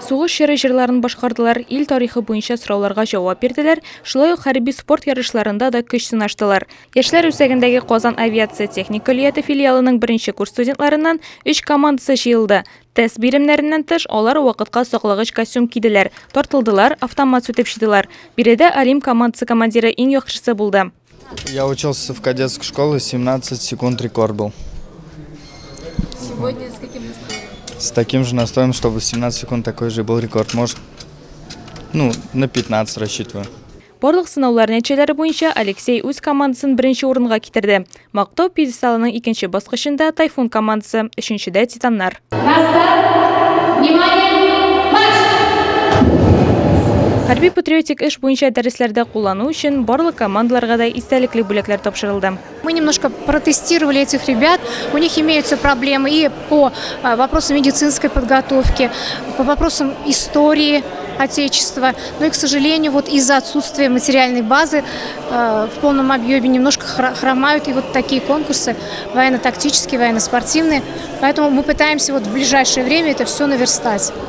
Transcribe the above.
Сугыш чоры җырларын башкардылар, ил тарихы буенча сорауларга җавап бирделәр, шулай ук хәрби-спорт ярышларында да көч сынаштылар. Яшьләр үзәгендәге Казан авиация техник көллияте филиалының беренче курс студентларыннан өч командасы җыелды. Тест биремнәреннән тыш, алар вакытка саклагыч костюм киделәр, тартылдылар, автомат сүтеп җыйдылар. Биредә Олимп командасы командиры иң яхшысы булды. Я учился в кадетской школе, 17 секунд рекорд был. Сегодня с каким настроем? С таким же настроем, чтобы 17 секунд такой же был рекорд. Может, ну, на 15 рассчитываю. Барлык сынаулар нәтиҗәләре буенча Алексей үз командасын беренче урынга китерде. Мактау пьедесталының икенче баскычында Тайфун командасы, өченчедә Титаннар. На старт! Внимание! Марш! Хәрби-патриотик эш буенча дәресләрдә куллану өчен барлык командаларга да истәлекле бүләкләр тапшырылды. Мы немножко протестировали этих ребят. У них имеются проблемы и по вопросам медицинской подготовки, по вопросам истории Отечества. Но и, к сожалению, вот из-за отсутствия материальной базы в полном объеме немножко хромают и вот такие конкурсы военно-тактические, военно-спортивные. Поэтому мы пытаемся вот в ближайшее время это все наверстать.